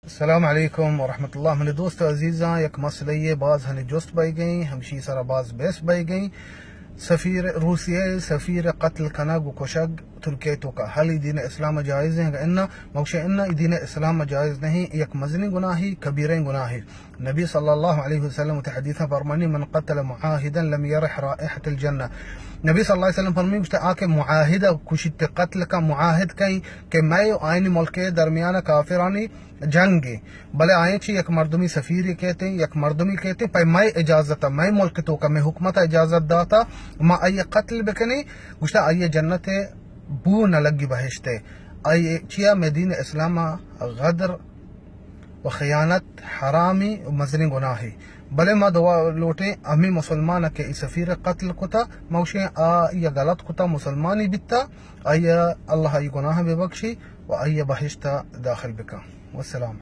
السلام علیکم ورحمۃ اللہ۔ منی دوست عزیزاں، یک مسئلہ یہ باز ہنی جست بئی گئیں، ہمشی سرا باز بحث بئی گئیں۔ سفیر روسیہ، سفیر قتل کنگ و کشگ ترکیہ توکا، ہل ای دین اسلام جائز ہیں؟ اگر انا، موشے انا، ای دین اسلام جائز نہیں، یک مزنی گناہی، کبیریں گناہی۔ نبی صلی اللہ علیہ وسلم تے حدیث فرمانی، من قتل معاہدا لم یرح رائحة الجنہ۔ نبی صلی اللہ علیہ وسلم فرمانی، گوشتے آ کہ معاہدہ کشیت، قتل کا، معاہد کئی کہ میں آئین ملک درمیان کافرانی جنگ، بلے آئیں چی یک مردمی سفیری کہتے، یک مردمی کہتے، پہ مئے اجازت، مئے ملک توکا، مئے حکومت اجازت داتا، ما آئی قتل بکنی، گوشتا آئی جنت بو نہ لگی بہشتے۔ آئی چیا؟ مئے دین اسلام غدر و خیانت حرامی و مزنی گناہی۔ بلے ما دعا لوٹیں ہمیں مسلمان کہ ای سفیر قتل کتا، موشیں آ یہ غلط کتا، مسلمانی بیتا، آئی اللہ ای گناہ ببخشی و آئی بہشت داخل بکن۔ والسلام۔